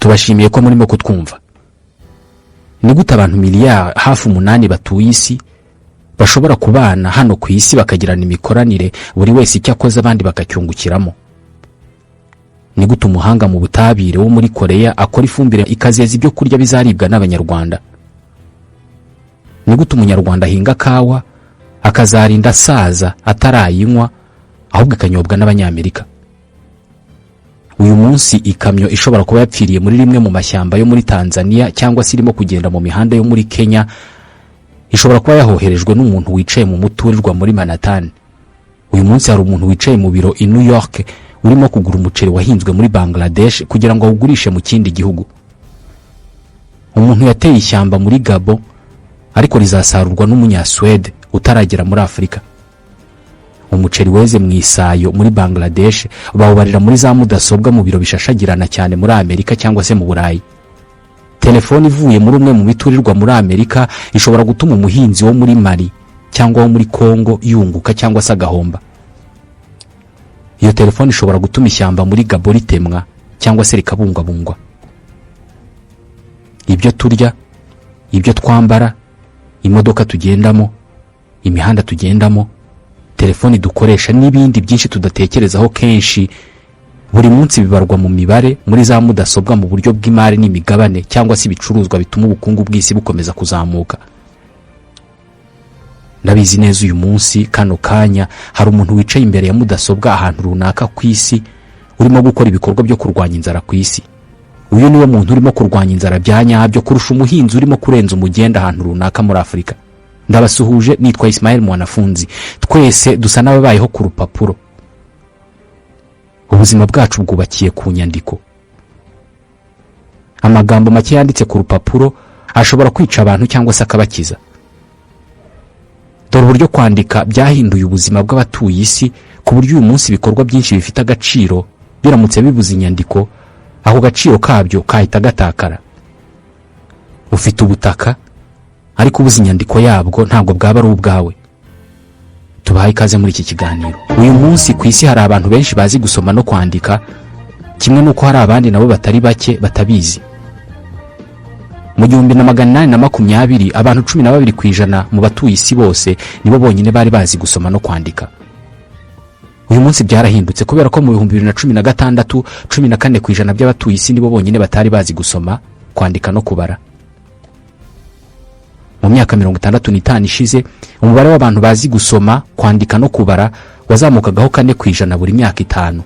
Tubashimiye ko murimo kutwumva. Ni gute abantu miliyari hafi 8 batuye isi bashobora kubana hano ku isi, bakagirana imikoranire, buri wese icyo akoze abandi bakacyungukiramo? Ni gute umuhanga mu butabire wo muri Koreya akora ifumbire ikazeza ibyo kurya bizaribwa n'Abanyarwanda? Ni gute Umunyarwanda ahinga kawa akazarinda asaza atarayinywa, ahubwo ikanyobwa n'Abanyamerika? Uyu munsi ikamyo ishobora kuba yapfiriye muri rimwe mu mashyamba yo muri Tanzania, cyangwa se irimo kugenda mu mihanda yo muri Kenya, ishobora kuba yahoherejwe n'umuntu wicaye mu muturirwa muri Manhattan. Uyu munsi hari umuntu wicaye mu biro i New York urimo kugura umuceri wahinzwe muri Bangladesh kugira ngo awugurishe mu kindi gihugu. Umuntu yateye ishyamba muri Gabo, ariko rizasarurwa n'Umunyasuwede utaragera muri Afurika. Umuceri weze mu isayo muri Bangladesh bawubarira muri za mudasobwa mu biro bishashagirana cyane muri Amerika cyangwa se mu Burayi. Telefone ivuye muri umwe mu miturirwa muri Amerika ishobora gutuma umuhinzi wo muri Mali cyangwa wo muri Congo yunguka cyangwa se agahomba. Iyo telefone ishobora gutuma ishyamba muri Gabo ritemwa cyangwa se rikabungwabungwa. Ibyo turya, ibyo twambara, imodoka tugendamo, imihanda tugendamo, telefoni dukoresha n'ibindi byinshi tudatekerezaho kenshi, buri munsi bibarwa mu mibare muri za mudasobwa mu buryo bw'imari n'imigabane cyangwa se ibicuruzwa bituma ubukungu bw'isi bukomeza kuzamuka. Ndabizi neza, uyu munsi kano kanya hari umuntu wicaye imbere ya mudasobwa ahantu runaka ku isi urimo gukora ibikorwa byo kurwanya inzara ku isi. Uyu niwe muntu urimo kurwanya inzara bya nyabyo kurusha umuhinzi urimo kurenza umugenda ahantu runaka muri Afurika. Ndabasuhuje, nitwa Ismael Mwanafunzi. Twese dusa n'ababayeho ku rupapuro. Ubuzima bwacu bwubakiye ku nyandiko. Amagambo make yanditse ku rupapuro ashobora kwica abantu cyangwa se akabakiza. Dore uburyo kwandika byahinduye ubuzima bw'abatuye isi, ku buryo uyu munsi ibikorwa byinshi bifite agaciro biramutse bibuze inyandiko, ako gaciro kabyo kahita gatakara. Ufite ubutaka, ariko ubuze inyandiko yabwo ntabwo bwaba ari ubwawe. Tubahaye ikaze muri iki kiganiro. Uyu munsi ku isi hari abantu benshi bazi gusoma no kwandika, kimwe n'uko hari abandi nabo batari bake batabizi. Mu 1820, abantu 12% mu batuye isi bose nibo bonyine bari bazi gusoma no kwandika. Uyu munsi byarahindutse, kubera ko mu 2016, 14% by'abatuye isi nibo bonyine batari bazi gusoma, kwandika no kubara. Mu myaka 65 ishize, umubare w'abantu bazi gusoma, kwandika no kubara wazamukagaho 4% buri myaka 5.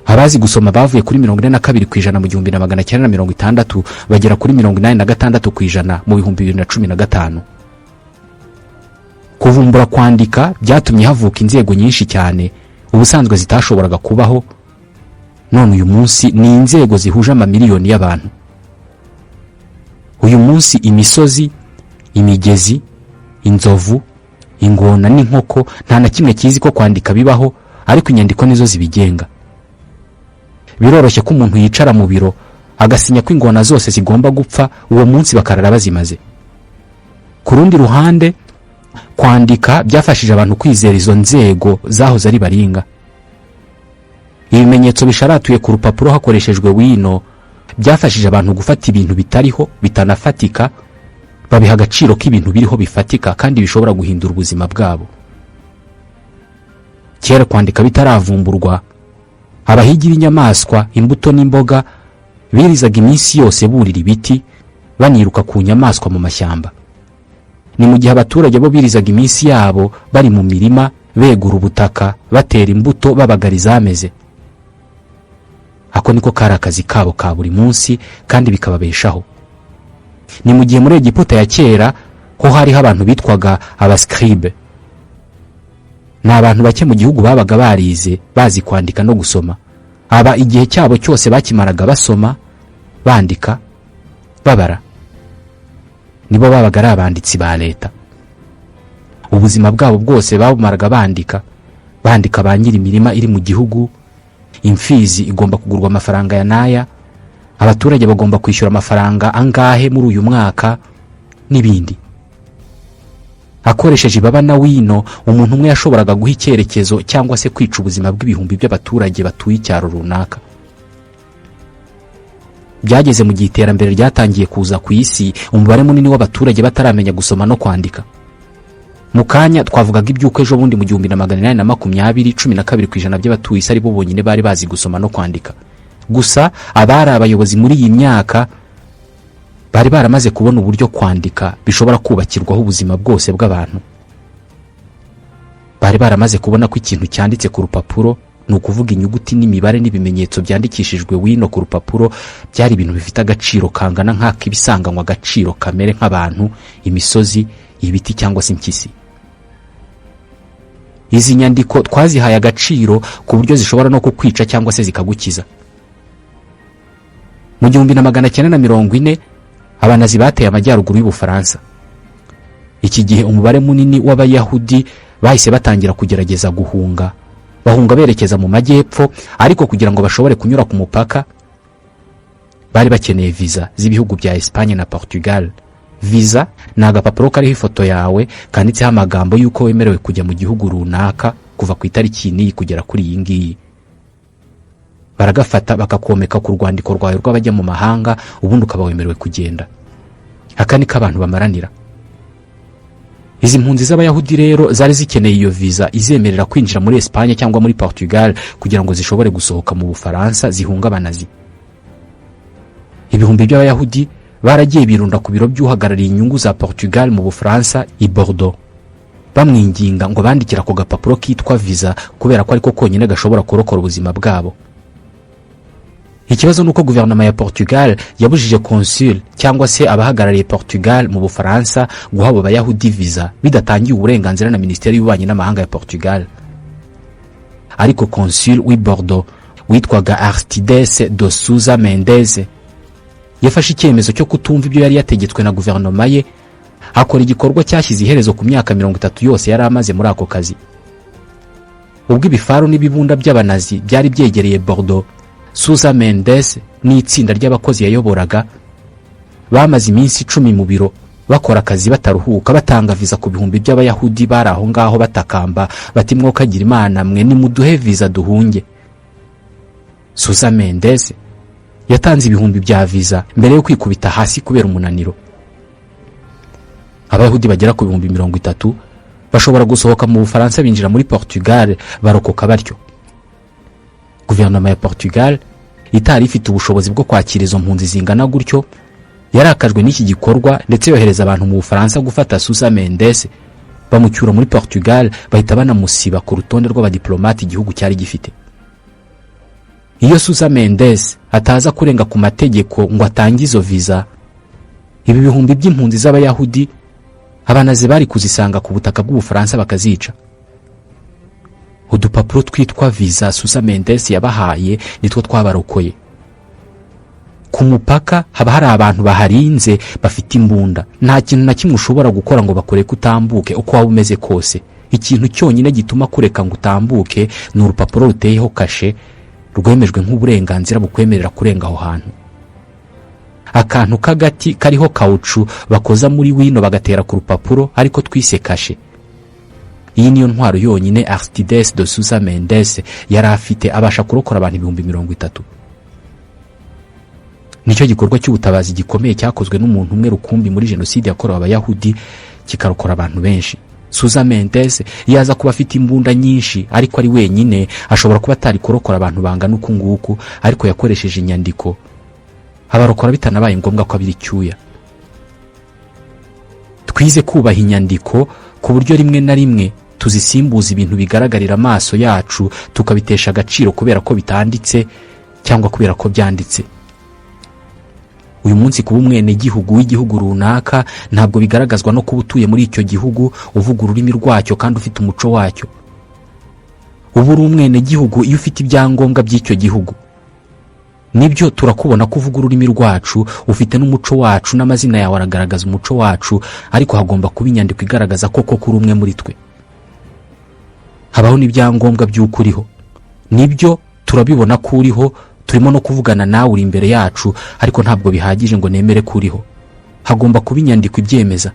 Abazi gusoma bavuye kuri 42% mu 1960, bagera kuri 86% mu 2015. Kuvumbura kwandika byatumye havuka inzego nyinshi cyane ubusanzwe zitashoboraga kubaho. None uyu munsi ni inzego zihuje amamiliyoni y'abantu. Uyu munsi imisozi, imigezi, inzovu, ingona n'inkoko nta na kimwe kizi ko kwandika bibaho, ariko inyandiko nizo zibigenga. Biroroshye ko umuntu yicara mu biro agasinya ko ingona zose zigomba gupfa uwo munsi, bakarara bazimaze. Ku rundi ruhande, kwandika byafashije abantu kwizera izo nzego zahoze ari baringa. Ibimenyetso bisharatuye ku rupapuro hakoreshejwe wino byafashije abantu gufata ibintu bitariho, bitanafatika, babiha agaciro k'ibintu biriho, bifatika kandi bishobora guhindura ubuzima bwabo. Kera kwandika bitaravumburwa, abahigi b'inyamaswa, imbuto n'imboga birizaga iminsi yose burira ibiti, baniruka ku nyamaswa mu mashyamba. Ni mu gihe abaturage bo birizaga iminsi yabo bari mu mirima, begura ubutaka, batera imbuto, babagara izameze. Ako niko kari akazi kabo ka buri munsi kandi bikababeshaho. Ni mu gihe muri Egiputa ya kera ho hariho abantu bitwaga abascribe. Ni abantu bake mu gihugu babaga barize, bazi kwandika no gusoma. Aba igihe cyabo cyose bakimaraga basoma, bandika, babara. Nibo babaga ari abanditsi ba leta. Ubuzima bwabo bwose babumaraga bandika, bandika ba nyiri imirima iri mu gihugu, imfizi igomba kugurwa amafaranga ya n'aya, abaturage bagomba kwishyura amafaranga angahe muri uyu mwaka n'ibindi. Akoresheje ibaba na wino, umuntu umwe yashoboraga guha icyerekezo cyangwa se kwica ubuzima bw'ibihumbi by'abaturage batuye icyaro runaka. Byageze mu gihe iterambere ryatangiye kuza ku isi, umubare munini w'abaturage bataramenya gusoma no kwandika. Mu kanya twavugaga iby'uko ejo bundi mu 1820, 12% by'abatuye isi ari bo bonyine bari bazi gusoma no kwandika. Gusa abari abayobozi muri iyi myaka bari baramaze kubona uburyo kwandika bishobora kubakirwaho ubuzima bwose bw'abantu. Bari baramaze kubona ko ikintu cyanditse ku rupapuro, ni ukuvuga inyuguti n'imibare n'ibimenyetso byandikishijwe wino ku rupapuro, byari ibintu bifite agaciro kangana nk'ak'ibisanganywa agaciro kamere nk'abantu, imisozi, ibiti cyangwa se impyisi. Izi nyandiko twazihaye agaciro ku buryo zishobora no kukwica cyangwa se zikagukiza. Mu 1940, Abanazi bateye amajyaruguru y'Ubufaransa. Iki gihe umubare munini w'Abayahudi bahise batangira kugerageza guhunga, bahunga berekeza mu majyepfo. Ariko kugira ngo bashobore kunyura ku mupaka bari bakeneye viza z'ibihugu bya Esipanye na Portugal. Viza ni agapapuro kariho ifoto yawe, kanditseho amagambo y'uko wemerewe kujya mu gihugu runaka kuva ku itariki n'iyi kugera kuri iyi ngiyi. Baragafata bakakomeka ku rwandiko rwawe rw'abajya mu mahanga, ubundi ukaba wemerewe kugenda. Aka ni ko abantu bamaranira. Izi mpunzi z'Abayahudi rero zari zikeneye iyo viza izemerera kwinjira muri Esipanye cyangwa muri Portugal kugira ngo zishobore gusohoka mu Bufaransa zihunga Abanazi. Ibihumbi by'Abayahudi baragiye birunda ku biro by'uhagarariye inyungu za Portugal mu Bufaransa i Bordeaux, bamwinginga ngo bandikire ako gapapuro kitwa viza, kubera ko ariko konyine gashobora kurokora ubuzima bwabo. Ikibazo ni uko guverinoma ya Portugal yabujije consul cyangwa se abahagarariye Portugal mu Bufaransa guha abo Bayahudi viza bidatangiye uburenganzira na Minisiteri y'Ububanyi n'Amahanga ya Portugal. Ariko consul w'i Bordeaux witwaga Aristides de Souza Mendes yafashe icyemezo cyo kutumva ibyo yari yategetswe na guverinoma ye, akora igikorwa cyashyize iherezo ku myaka 30 yose yari amaze muri ako kazi. Ubwo ibifaru n'ibibunda by'Abanazi byari byegereye Bordeaux, Souza Mendes n'itsinda ry'abakozi yayoboraga bamaze iminsi 10 mu biro bakora akazi bataruhuka, batanga viza ku bihumbi by'Abayahudi bari aho ngaho, batakamba bati: "Mwokagira Imana mwe, nimuduhe viza duhunge." Souza Mendes yatanze ibihumbi bya viza mbere yo kwikubita hasi kubera umunaniro. Abayahudi bagera ku 30,000 bashobora gusohoka mu Bufaransa binjira muri Portugal, barokoka batyo. Guverinoma ya Portugal itari ifite ubushobozi bwo kwakira izo mpunzi zingana gutyo yarakajwe n'iki gikorwa, ndetse yohereza abantu mu Bufaransa gufata Souza Mendes, bamucyura muri Portugal, bahita banamusiba ku rutonde rw'abadiplomate igihugu cyari gifite. Iyo Souza Mendes ataza kurenga ku mategeko ngo atange izo viza, ibi bihumbi by'impunzi z'Abayahudi Abanazi bari kuzisanga ku butaka bw'Ubufaransa bakazica. Udupapuro twitwa viza Souza Mendes yabahaye nitwo twabarokoye. Ku mupaka haba hari abantu baharinze bafite imbunda. Nta kintu na kimwe ushobora gukora ngo bakureke utambuke, uko waba umeze kose. Ikintu cyonyine gituma kureka ngo utambuke ni urupapuro ruteyeho kashe rwemejwe nk'uburenganzira bukwemerera kurenga aho hantu. Akantu k'agati kariho kawucu bakoza muri wino bagatera ku rupapuro, ariko twise kashe. Iyi niyo ntwaro yonyine Aristides de Souza Mendes yari afite, abasha kurokora abantu 30,000. Nicyo gikorwa cy'ubutabazi gikomeye cyakozwe n'umuntu umwe rukumbi muri jenoside yakorewe Abayahudi, kikarokora abantu benshi. Souza Mendes iyo aza kuba afite imbunda nyinshi ariko ari wenyine, ashobora kuba atari kurokora abantu bangana uku nguku, ariko yakoresheje inyandiko abarokora bitanabaye ngombwa ko abira icyuya. Twize kubaha inyandiko ku buryo rimwe na rimwe tuzisimbuza ibintu bigaragarira amaso yacu, tukabitesha agaciro kubera ko bitanditse cyangwa kubera ko byanditse. Uyu munsi kuba umwenegihugu w'igihugu runaka ntabwo bigaragazwa no kuba utuye muri icyo gihugu, uvuga ururimi rwacyo kandi ufite umuco wacyo. Uba uri umwenegihugu iyo ufite ibyangombwa by'icyo gihugu. Nibyo, turakubona ko uvuga ururimi rwacu, ufite n'umuco wacu, n'amazina yawe aragaragaza umuco wacu, ariko hagomba kuba inyandiko igaragaza ko koko uri umwe muri twe. Habaho n'ibyangombwa by'uko uriho. Nibyo, turabibona ko uriho, turimo no kuvugana nawe, uri imbere yacu, ariko ntabwo bihagije ngo nemere ko uriho. Hagomba kuba inyandiko ibyemeza.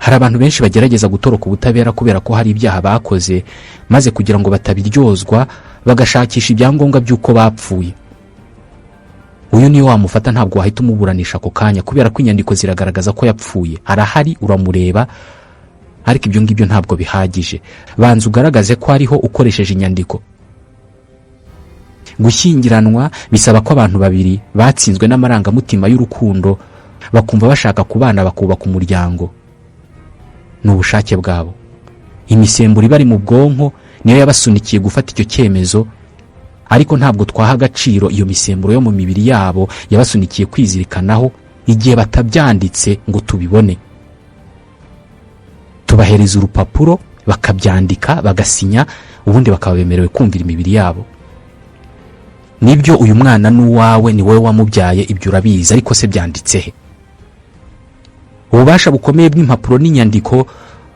Hari abantu benshi bagerageza gutoroka ubutabera kubera ko hari ibyaha bakoze, maze kugira ngo batabiryozwa bagashakisha ibyangombwa by'uko bapfuye. Uyu niyo wamufata, ntabwo wahita umuburanisha ako kanya, kubera ko inyandiko ziragaragaza ko yapfuye. Arahari, uramureba, ariko ibyo ngibyo ntabwo bihagije. Banza ugaragaze ko ariho ukoresheje inyandiko. Gushyingiranwa bisaba ko abantu babiri batsinzwe n'amarangamutima y'urukundo, bakumva bashaka kubana, bakubaka umuryango. Ni ubushake bwabo. Imisemburo ibari mu bwonko niyo yabasunikiye gufata icyo cyemezo, ariko ntabwo twaha agaciro iyo misemburo yo mu mibiri yabo yabasunikiye kwizirikanaho igihe batabyanditse ngo tubibone. Tubahereza urupapuro, bakabyandika, bagasinya, ubundi bakaba bemerewe kumvira imibiri yabo. Nibyo, uyu mwana ni uwawe, ni wowe wamubyaye, ibyo urabizi, ariko se byanditse he? Ububasha bukomeye bw'impapuro n'inyandiko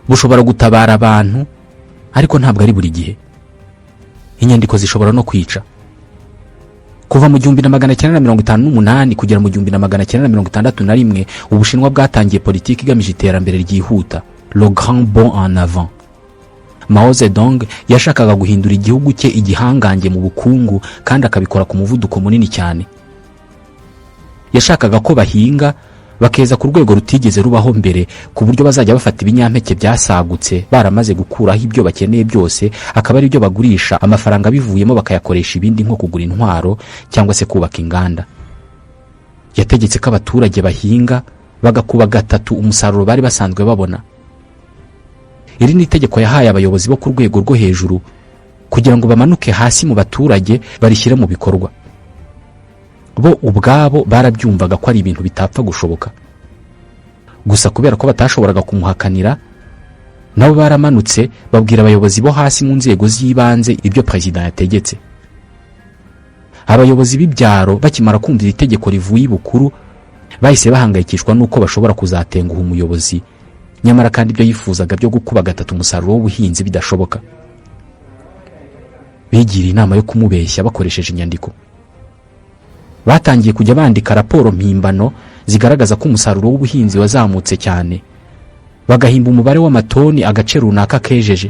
bushobora gutabara abantu, ariko ntabwo ari buri gihe. Inyandiko zishobora no kwica. Kuva mu 1958 kugera mu 1961, Ubushinwa bwatangiye politiki igamije iterambere ryihuta, le Grand Bond en Avant. Mao Zedong yashakaga guhindura igihugu cye igihangange mu bukungu, kandi akabikora ku muvuduko munini cyane. Yashakaga ko bahinga bakeza ku rwego rutigeze rubaho mbere, ku buryo bazajya bafata ibinyampeke byasagutse baramaze gukuraho ibyo bakeneye byose, akaba ari byo bagurisha, amafaranga bivuyemo bakayakoresha ibindi, nko kugura intwaro cyangwa se kubaka inganda. Yategetse ko abaturage bahinga bagakuba gatatu umusaruro bari basanzwe babona. Iri ni itegeko yahaye abayobozi bo ku rwego rwo hejuru kugira ngo bamanuke hasi mu baturage, barishyire mu bikorwa. Bo ubwabo barabyumvaga ko ari ibintu bitapfa gushoboka. Gusa kubera ko batashoboraga kumuhakanira, nabo baramanutse babwira abayobozi bo hasi mu nzego z'ibanze ibyo perezida yategetse. Abayobozi b'ibyaro bakimara kumva iri tegeko rivuye ibukuru, bahise bahangayikishwa n'uko bashobora kuzatenguha umuyobozi, nyamara kandi ibyo yifuzaga byo gukuba gatatu umusaruro w'ubuhinzi bidashoboka. Bigiriye inama yo kumubeshya bakoresheje inyandiko. Batangiye kujya bandika raporo mpimbano zigaragaza ko umusaruro w'ubuhinzi wazamutse cyane, bagahimba umubare w'amatoni agace runaka kejeje.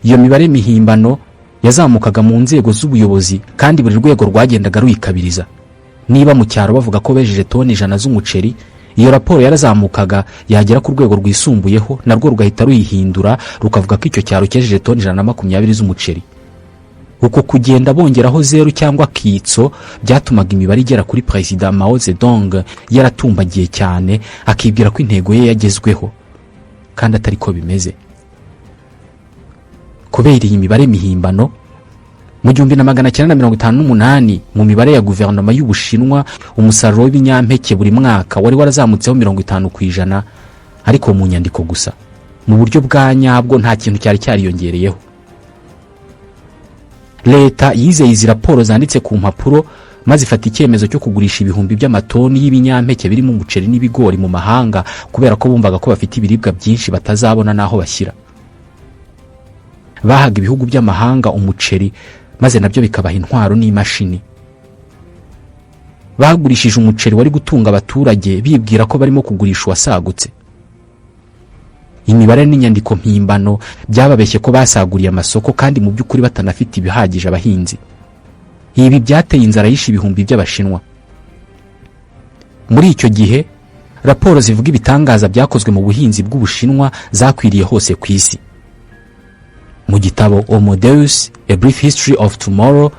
Iyo mibare mihimbano yazamukaga mu nzego z'ubuyobozi, kandi buri rwego rwagendaga ruyikabiriza. Niba mu cyaro bavuga ko bejeje toni 100 z'umuceri, iyo raporo yarazamukaga, yagera ku rwego rwisumbuyeho, narwo rugahita ruyihindura, rukavuga ko icyo cyaro cyejeje toni 120 z'umuceri. Uko kugenda bongeraho zeru cyangwa akitso byatumaga imibare igera kuri Perezida Mao Zedong yaratumbagiye cyane, akibwira ko intego ye yagezweho kandi atari ko bimeze. Kubera iyi mibare mihimbano, mu 1958, mu mibare ya guverinoma y'Ubushinwa, umusaruro w'ibinyampeke buri mwaka wari warazamutseho 50%, ariko mu nyandiko gusa. Mu buryo bwa nyabwo nta kintu cyari cyariyongereyeho. Leta yizeye izi raporo zanditse ku mpapuro, maze ifata icyemezo cyo kugurisha ibihumbi by'amatoni y'ibinyampeke birimo umuceri n'ibigori mu mahanga, kubera ko bumvaga ko bafite ibiribwa byinshi batazabona n'aho bashyira. Bahaga ibihugu by'amahanga umuceri, maze nabyo bikabaha intwaro n'imashini. Bagurishije umuceri wari gutunga abaturage, bibwira ko barimo kugurisha uwasagutse. Imibare n'inyandiko mpimbano byababeshye ko basaguriye amasoko, kandi mu by'ukuri batanafite ibihagije abahinzi. Ibi byateye inzara yishe ibihumbi by'Abashinwa. Muri icyo gihe, raporo zivuga ibitangaza byakozwe mu buhinzi bw'Ubushinwa zakwiriye hose ku isi. Mu gitabo Homo Deus: A Brief History of Tomorrow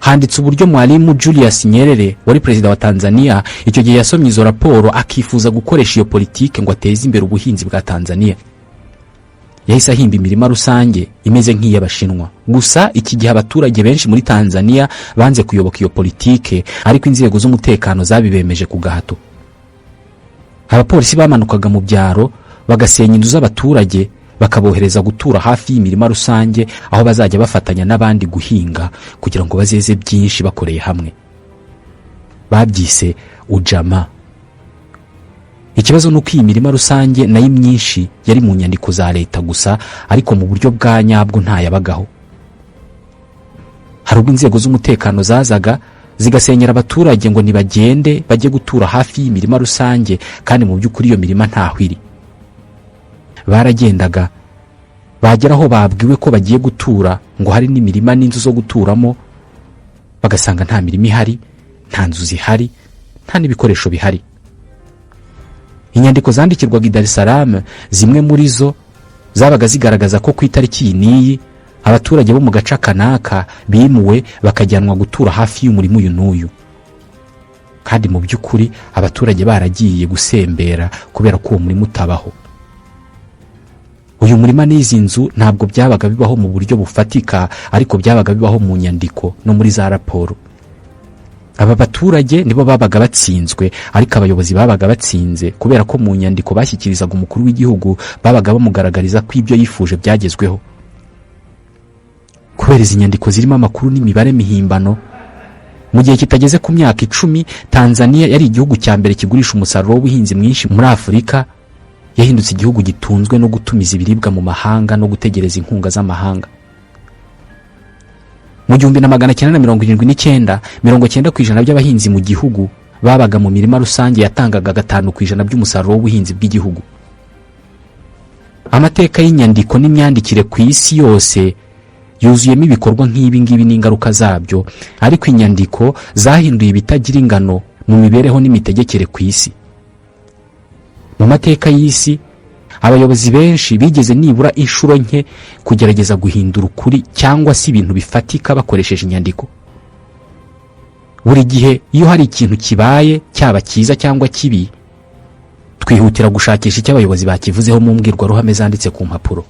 handitse uburyo Mwalimu Julius Nyerere, wari perezida wa Tanzania icyo gihe, yasomye izo raporo, akifuza gukoresha iyo politike ngo ateze imbere ubuhinzi bwa Tanzania. Yahise ahimba imirima rusange imeze nk'iy'Abashinwa. Gusa iki gihe abaturage benshi muri Tanzania banze kuyoboka iyo politike, ariko inzego z'umutekano zabibemeje ku gahato. Abapolisi bamanukaga mu byaro, bagasenya inzu z'abaturage, bakabohereza gutura hafi y'imirima rusange, aho bazajya bafatanya n'abandi guhinga kugira ngo bazeze byinshi bakoreye hamwe. Babyise ujamaa. Ikibazo ni uko iyi mirima rusange nayo myinshi yari mu nyandiko za leta gusa, ariko mu buryo bwa nyabwo ntayabagaho. Hari ubwo inzego z'umutekano zazaga zigasenyera abaturage ngo ntibagende bajye gutura hafi y'imirima rusange, kandi mu by'ukuri iyo mirima ntaho iri. Baragendaga, bagera aho babwiwe ko bagiye gutura, ngo hari n'imirima n'inzu zo guturamo, bagasanga nta mirima ihari. Nta nzu zihari, nta n'ibikoresho bihari. Inyandiko zandikirwaga i Dar es Salaam, zimwe muri zo zabaga zigaragaza ko ku itariki iyi n'iyi abaturage bo mu gace aka n'aka bimuwe, bakajyanwa gutura hafi y'umurima uyu n'uyu, kandi mu by'ukuri abaturage baragiye gusembera kubera ko uwo murima utabaho. Uyu murima n'izi nzu ntabwo byabaga bibaho mu buryo bufatika, ariko byabaga bibaho mu nyandiko no muri za raporo. Aba baturage nibo babaga batsinzwe, ariko abayobozi babaga batsinze, kubera ko mu nyandiko bashyikirizaga umukuru w'igihugu babaga bamugaragariza ko ibyo yifuje byagezweho. Kubera izi nyandiko zirimo amakuru n'imibare mihimbano, mu gihe kitageze ku myaka 10, Tanzania yari igihugu cya mbere kigurisha umusaruro w'ubuhinzi mwinshi muri Afurika yahindutse igihugu gitunzwe no gutumiza ibiribwa mu mahanga no gutegereza inkunga z'amahanga. Mu 1979, 90% by'abahinzi mu gihugu babaga mu mirima rusange yatangaga 5% by'umusaruro w'ubuhinzi bw'igihugu. Amateka y'inyandiko n'imyandikire ku isi yose yuzuyemo ibikorwa nk'ibi ngibi n'ingaruka zabyo, ariko inyandiko zahinduye ibitagira ingano mu mibereho n'imitegekere ku isi. Mu mateka y'isi, abayobozi benshi bigeze nibura inshuro nke kugerageza guhindura ukuri cyangwa se ibintu bifatika bakoresheje inyandiko. Buri gihe iyo hari ikintu kibaye, cyaba cyiza cyangwa kibi, twihutira gushakisha icyo abayobozi bakivuzeho mu mbwirwaruhame zanditse ku mpapuro.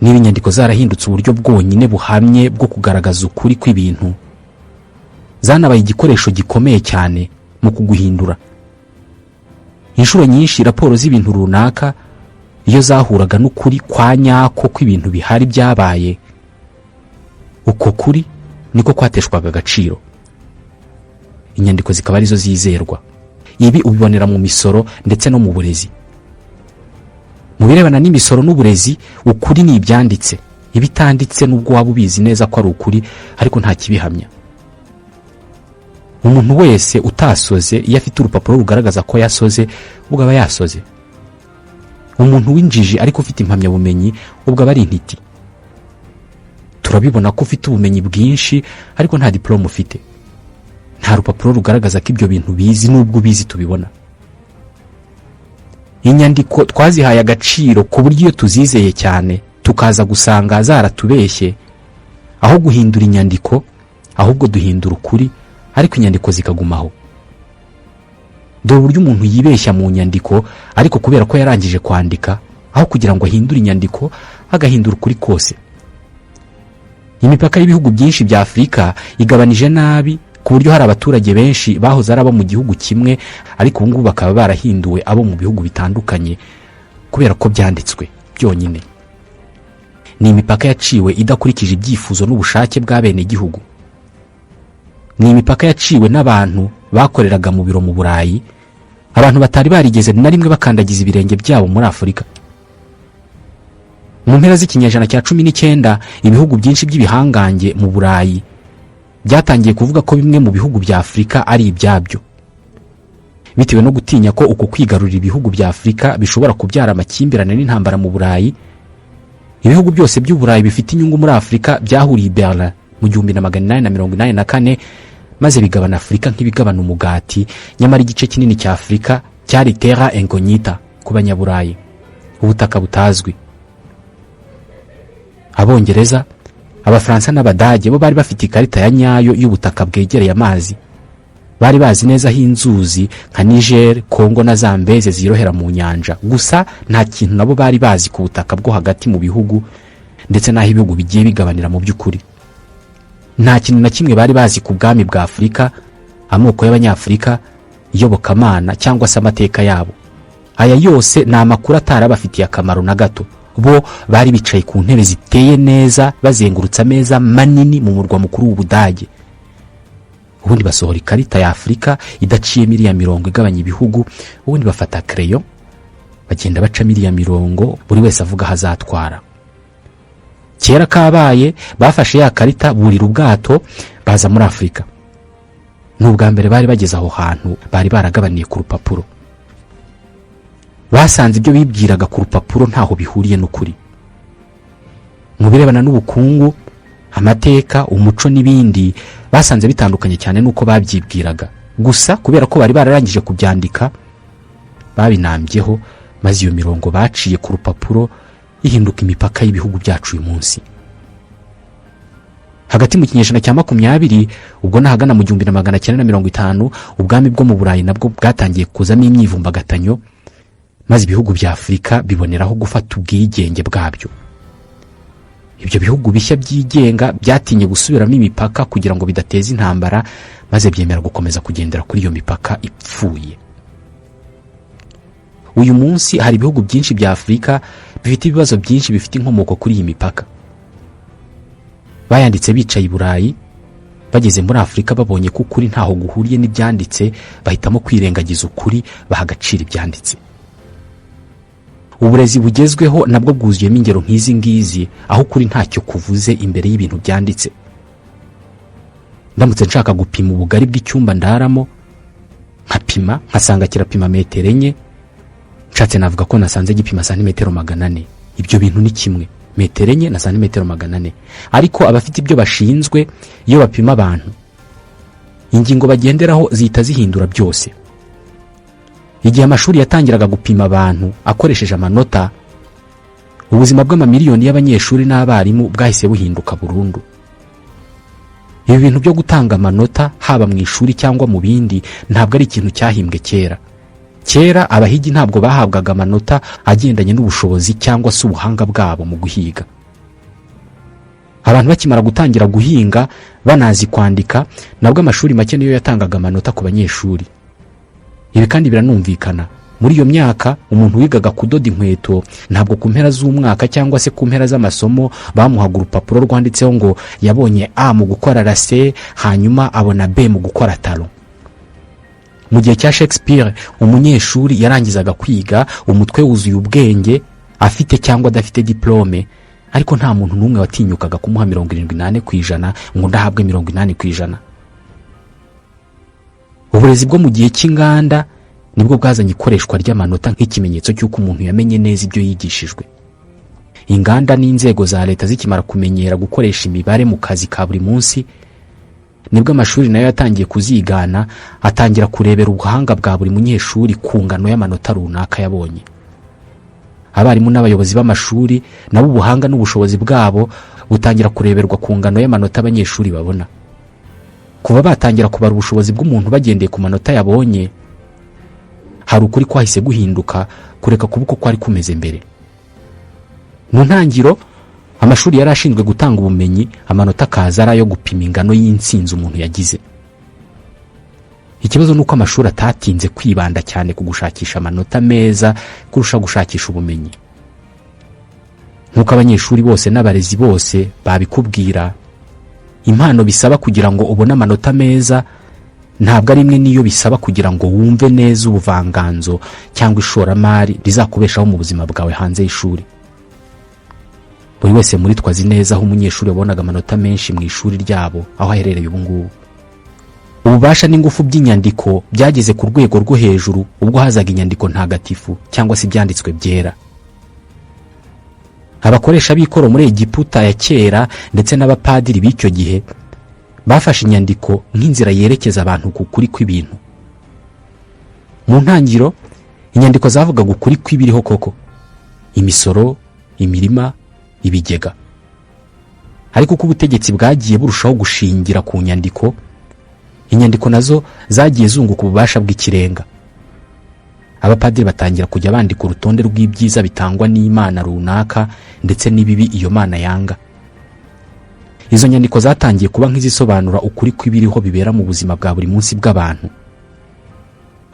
Niba inyandiko zarahindutse uburyo bwonyine buhamye bwo kugaragaza ukuri kw'ibintu, zanabaye igikoresho gikomeye cyane mu kuguhindura. Inshuro nyinshi raporo z'ibintu runaka iyo zahuraga n'ukuri kwa nyako kw'ibintu bihari byabaye, uko kuri niko kwateshwaga agaciro, inyandiko zikaba arizo zizerwa. Ibi ubibonera mu misoro ndetse no mu burezi. Mu birebana n'imisoro n'uburezi, ukuri ni ibyanditse. Ibitanditse, nubwo waba ubizi neza ko ari ukuri, ariko nta kibihamya. Umuntu wese utasoze, iyo afite urupapuro rugaragaza ko yasoze, ubwo aba yasoze. Umuntu w'injiji ariko ufite impamyabumenyi, ubwo aba ari intiti. Turabibona ko ufite ubumenyi bwinshi ariko nta diporome ufite, nta rupapuro rugaragaza ko ibyo bintu bizi, n'ubwo ubizi tubibona. Inyandiko twazihaye agaciro ku buryo iyo tuzizeye cyane tukaza gusanga zaratubeshye, aho guhindura inyandiko ahubwo duhindura ukuri, ariko inyandiko zikagumaho. Dore uburyo umuntu yibeshya mu nyandiko, ariko kubera ko yarangije kwandika, aho kugira ngo ahindure inyandiko agahindura ukuri kose. Imipaka y'ibihugu byinshi bya Afurika igabanije nabi, ku buryo hari abaturage benshi bahoze ari abo mu gihugu kimwe, ariko ubu ngubu bakaba barahinduwe abo mu bihugu bitandukanye kubera ko byanditswe byonyine. Ni imipaka yaciwe idakurikije ibyifuzo n'ubushake bw'abenegihugu. Ni imipaka yaciwe n'abantu bakoreraga mu biro mu Burayi, abantu batari barigeze na rimwe bakandagiza ibirenge byabo muri Afurika. Mu mpera z'ikinyejana cya 19, ibihugu byinshi by'ibihangange mu Burayi byatangiye kuvuga ko bimwe mu bihugu bya Afurika ari ibyabyo. Bitewe no gutinya ko uko kwigarurira ibihugu bya Afurika bishobora kubyara amakimbirane n'intambara mu Burayi, ibihugu byose by'Uburayi bifite inyungu muri Afurika byahuriye i Berlin mu 1884, maze bigabana Afurika nk'ibigabana umugati. Nyamara igice kinini cya Afurika cyari terra incognita ku Banyaburayi, ubutaka butazwi. Abongereza, Abafaransa n'Abadage bo bari bafite ikarita ya nyayo y'ubutaka bwegereye amazi. Bari bazi neza aho inzuzi nka Niger, Kongo na Zambeze zirohera mu nyanja. Gusa nta kintu nabo bari bazi ku butaka bwo hagati mu bihugu, ndetse n'aho ibihugu bigiye bigabanira. Mu by'ukuri nta kintu na kimwe bari bazi ku bwami bwa Afurika, amoko y'Abanyafurika, iyobokamana cyangwa se amateka yabo. Aya yose ni amakuru atari abafitiye akamaro na gato. Bo bari bicaye ku ntebe ziteye neza, bazengurutse ameza manini mu murwa mukuru w'Ubudage, ubundi basohora ikarita ya Afurika idaciyemo iriya mirongo igabanya ibihugu. Ubundi bafata kereyo, bagenda bacamo iriya mirongo, buri wese avuga aho azatwara. Kera kabaye, bafashe ya karita, burira ubwato, baza muri Afurika. Ni ubwa mbere bari bageze aho hantu bari baragabaniye ku rupapuro. Basanze ibyo bibwiraga ku rupapuro ntaho bihuriye n'ukuri. Mu birebana n'ubukungu Amateka, umuco n'ibindi basanze bitandukanye cyane n'uko babyibwiraga. Gusa kubera ko bari bararangije kubyandika, babinambyeho, maze iyo mirongo baciye ku rupapuro ihinduka imipaka y'ibihugu byacu uyu munsi. Hagati mu kinyejana cya 20, ubwo n'ahagana mu 1950, ubwami bwo mu Burayi nabwo bwatangiye kuzamo imyivumbagatanyo, maze ibihugu bya Afurika biboneraho gufata ubwigenge bwabyo. Ibyo bihugu bishya byigenga byatinye gusubiramo imipaka kugira ngo bidateza intambara, maze byemera gukomeza kugendera kuri iyo mipaka ipfuye. Uyu munsi hari ibihugu byinshi bya Afurika bifite ibibazo byinshi bifite inkomoko kuri iyi mipaka. Bayanditse bicaye i Burayi, bageze muri Afurika babonye ko ukuri ntaho guhuriye n'ibyanditse, bahitamo kwirengagiza ukuri, baha agaciro ibyanditse. Uburezi bugezweho nabwo bwuzuyemo ingero nk'izi ngizi, aho ukuri ntacyo kuvuze imbere y'ibintu byanditse. Ndamutse nshaka gupima ubugari bw'icyumba ndaramo, nkapima nkasanga kirapima metero 4, nshatse navuga ko nasanze gipima santimetero 400. Ibyo bintu ni kimwe, metero 4 na santimetero 400. Ariko abafite ibyo bashinzwe, iyo bapima abantu, ingingo bagenderaho zihita zihindura byose. Igihe amashuri yatangiraga gupima abantu akoresheje amanota, ubuzima bw'amamiliyoni y'abanyeshuri n'abarimu bwahise buhinduka burundu. Ibi bintu byo gutanga amanota, haba mu ishuri cyangwa mu bindi, ntabwo ari ikintu cyahimbwe kera. Kera abahigi ntabwo bahabwaga amanota agendanye n'ubushobozi cyangwa se ubuhanga bwabo mu guhiga. Abantu bakimara gutangira guhinga, banazi kwandika, nabwo amashuri make niyo yatangaga amanota ku banyeshuri. Ibi kandi biranumvikana. Muri iyo myaka, umuntu wigaga kudoda inkweto ntabwo ku mpera z'umwaka cyangwa se ku mpera z'amasomo bamuhaga urupapuro rwanditseho ngo yabonye A mu gukora lacets, hanyuma abona B mu gukora talon. Mu gihe cya Shakespeare, umunyeshuri yarangizaga kwiga umutwe wuzuye ubwenge, afite cyangwa adafite diporome, ariko nta muntu n'umwe watinyukaga kumuha 74% ngo undi ahabwe 80%. Uburezi bwo mu gihe cy'inganda nibwo bwazanye ikoreshwa ry'amanota nk'ikimenyetso cy'uko umuntu yamenye neza ibyo yigishijwe. Inganda n'inzego za leta zikimara kumenyera gukoresha imibare mu kazi ka buri munsi, nibwo amashuri nayo yatangiye kuzigana, atangira kurebera ubuhanga bwa buri munyeshuri ku ngano y'amanota runaka yabonye. Abarimu n'abayobozi b'amashuri nabo ubuhanga n'ubushobozi bwabo butangira kureberwa ku ngano y'amanota abanyeshuri babona. Kuva batangira kubara ubushobozi bw'umuntu bagendeye ku manota yabonye, hari ukuri kwahise guhinduka, kureka kuba uko kwari kumeze mbere. Mu ntangiro, amashuri yari ashinzwe gutanga ubumenyi, amanota akaza ari ayo gupima ingano y'intsinzi umuntu yagize. Ikibazo ni uko amashuri atatinze kwibanda cyane ku gushakisha amanota meza kurusha gushakisha ubumenyi. Nk'uko abanyeshuri bose n'abarezi bose babikubwira, impano bisaba kugira ngo ubone amanota meza ntabwo ari imwe n'iyo bisaba kugira ngo wumve neza ubuvanganzo cyangwa ishoramari rizakubeshaho mu buzima bwawe hanze y'ishuri. Buri wese muri twe azi neza aho umunyeshuri wabonaga amanota menshi mu ishuri ryabo aho aherereye ubu ngubu. Ububasha n'ingufu by'inyandiko byageze ku rwego rwo hejuru ubwo hazaga inyandiko ntagatifu cyangwa se ibyanditswe byera. Abakoresha b'ikoro muri Egiputa ya kera ndetse n'abapadiri b'icyo gihe bafashe inyandiko nk'inzira yerekeza abantu ku kuri kw'ibintu. Mu ntangiriro, inyandiko zavugaga ukuri kw'ibiriho koko: imisoro, imirima, ibigega. Ariko uko ubutegetsi bwagiye burushaho gushingira ku nyandiko, inyandiko nazo zagiye zunguka ububasha bw'ikirenga. Abapadiri batangira kujya bandika urutonde rw'ibyiza bitangwa n'imana runaka ndetse n'ibibi iyo mana yanga. Izo nyandiko zatangiye kuba nk'izisobanura ukuri kw'ibiriho bibera mu buzima bwa buri munsi bw'abantu.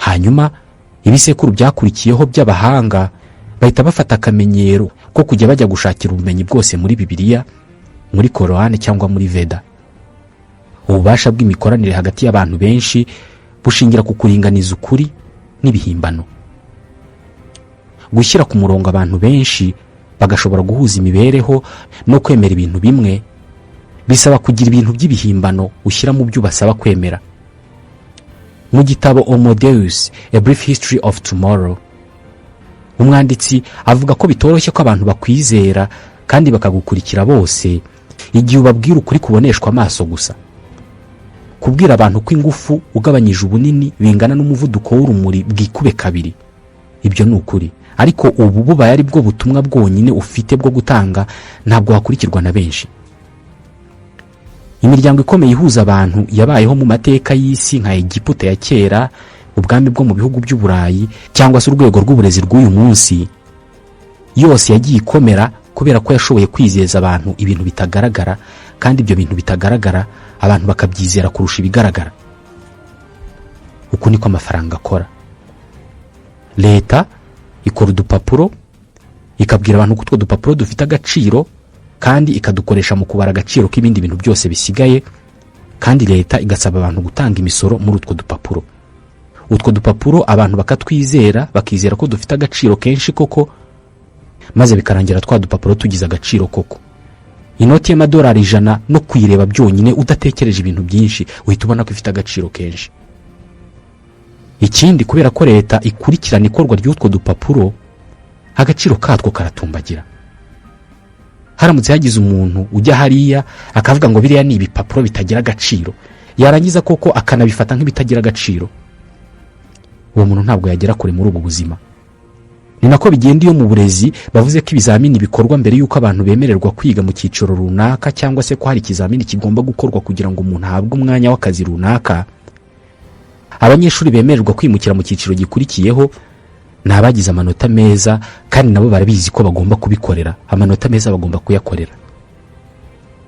Hanyuma ibisekuru byakurikiyeho by'abahanga bahita bafata akamenyero ko kujya bajya gushakira ubumenyi bwose muri Bibiliya, muri Korowani cyangwa muri Veda. Ububasha bw'imikoranire hagati y'abantu benshi bushingira ku kuringaniza ukuri n'ibihimbano. Gushyira ku murongo abantu benshi bagashobora guhuza imibereho no kwemera ibintu bimwe bisaba kugira ibintu by'ibihimbano ushyira mu byo ubasaba kwemera. Mu gitabo Homo Deus: A Brief History of Tomorrow, umwanditsi avuga ko bitoroshye ko abantu bakwizera kandi bakagukurikira bose Igihe ubabwira ukuri kuboneshwa amaso gusa, kubwira abantu ko ingufu ugabanyije ubunini bingana n'umuvuduko w'urumuri bwikube kabiri, ibyo ni ukuri. Ariko ubu bubaye ari bwo butumwa bwonyine ufite bwo gutanga, ntabwo wakurikirwa na benshi. Imiryango ikomeye ihuza abantu yabayeho mu mateka y'isi, nka Egiputa ya kera, ubwami bwo mu bihugu by'Uburayi, cyangwa se urwego rw'uburezi rw'uyu munsi, yose yagiye ikomera kubera ko yashoboye kwizeza abantu ibintu bitagaragara, kandi ibyo bintu bitagaragara abantu bakabyizera kurusha ibigaragara. Uku niko amafaranga akora. Leta ikora udupapuro, ikabwira abantu ko utwo dupapuro dufite agaciro, kandi ikadukoresha mu kubara agaciro k'ibindi bintu byose bisigaye. Kandi leta igasaba abantu gutanga imisoro muri utwo dupapuro. Utwo dupapuro abantu bakatwizera, bakizera ko dufite agaciro kenshi koko, maze bikarangira twa dupapuro tugize agaciro koko. Inoti y'amadolari 100, no kuyireba byonyine udatekereje ibintu byinshi, uhita ubona ko ifite agaciro kenshi. Ikindi, kubera ko leta ikurikirana ikorwa ry'utwo dupapuro, agaciro katwo karatumbagira. Haramutse hagize umuntu ujya hariya akavuga ngo biriya ni ibipapuro bitagira agaciro, yarangiza koko akanabifata nk'ibitagira agaciro, uwo muntu ntabwo yagera kure muri ubu buzima. Ni nako bigenda iyo mu burezi bavuze ko ibizamini bikorwa mbere y'uko abantu bemererwa kwiga mu cyiciro runaka, cyangwa se ko hari ikizamini kigomba gukorwa kugira ngo umuntu ahabwe umwanya w'akazi runaka. Abanyeshuri bemererwa kwimukira mu cyiciro gikurikiyeho ni abagize amanota meza, kandi nabo barabizi ko bagomba kubikorera. Amanota meza bagomba kuyakorera.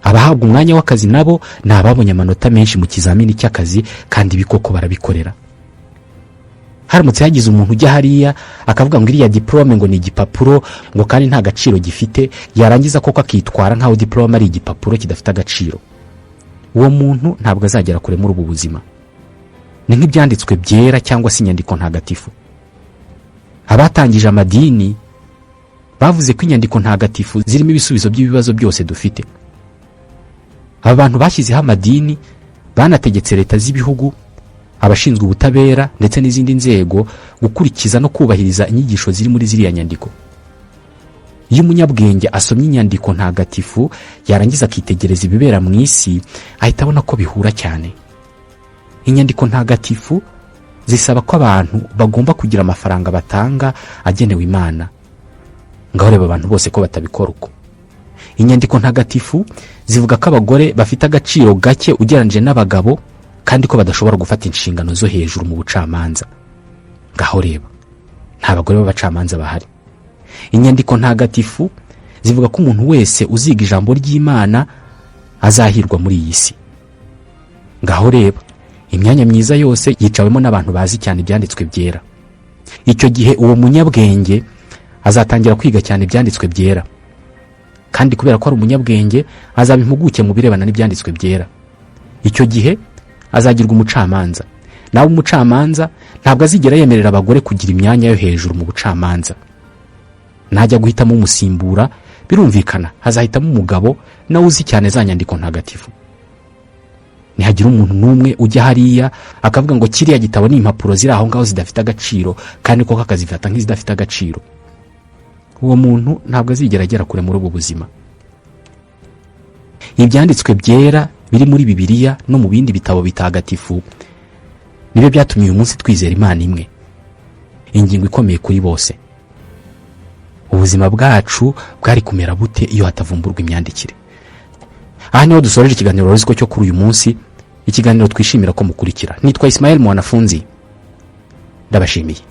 Abahabwa umwanya w'akazi nabo ni ababonye amanota menshi mu kizamini cy'akazi, kandi ibi koko barabikorera. Haramutse hagize umuntu ujya hariya akavuga ngo iriya diporome ngo ni igipapuro, ngo kandi nta gaciro gifite, yarangiza koko akitwara nk'aho diporome ari igipapuro kidafite agaciro, uwo muntu ntabwo azagera kure muri ubu buzima. Ni nk'ibyanditswe byera cyangwa se inyandiko ntagatifu. Abatangije amadini bavuze ko inyandiko ntagatifu zirimo ibisubizo by'ibibazo byose dufite. Aba bantu bashyizeho amadini banategetse leta z'ibihugu, abashinzwe ubutabera ndetse n'izindi nzego gukurikiza no kubahiriza inyigisho ziri muri ziriya nyandiko. Iyo umunyabwenge asomye inyandiko ntagatifu, yarangiza akitegereza ibibera mu isi, ahita abona ko bihura cyane. Inyandiko ntagatifu zisaba ko abantu bagomba kugira amafaranga batanga agenewe Imana. Ngaho reba abantu bose ko batabikora uko. Inyandiko ntagatifu zivuga ko abagore bafite agaciro gake ugereranyije n'abagabo, kandi ko badashobora gufata inshingano zo hejuru mu bucamanza. Ngaho reba, nta bagore b'abacamanza bahari. Inyandiko ntagatifu zivuga ko umuntu wese uziga ijambo ry'Imana azahirwa muri iyi si. Ngaho reba, imyanya myiza yose yicawemo n'abantu bazi cyane ibyanditswe byera. Icyo gihe uwo munyabwenge azatangira kwiga cyane ibyanditswe byera, kandi kubera ko ari umunyabwenge azaba impuguke mu birebana n'ibyanditswe byera. Icyo gihe azagirwa umucamanza. Nawe umucamanza ntabwo azigera yemerera abagore kugira imyanya yo hejuru mu bucamanza. Najya guhitamo umusimbura, birumvikana hazahitamo umugabo nawe uzi cyane za nyandiko ntagatifu. Nihagira umuntu n'umwe ujya hariya akavuga ngo kiriya gitabo ni impapuro ziri aho ngaho zidafite agaciro, kandi koko akazifata nk'izidafite agaciro, uwo muntu ntabwo azigera agera kure muri ubu buzima. Ibyanditswe byera biri muri Bibiliya no mu bindi bitabo bitagatifu nibyo byatumye uyu munsi twizera Imana imwe. Ingingo ikomeye kuri bose: ubuzima bwacu bwari kumera bute iyo hatavumburwa imyandikire? Aha niho dusoreje ikiganiro Rusiko cyo kuri uyu munsi, ikiganiro twishimira ko mukurikira. Nitwa Ismael Mwanafunzi, ndabashimiye.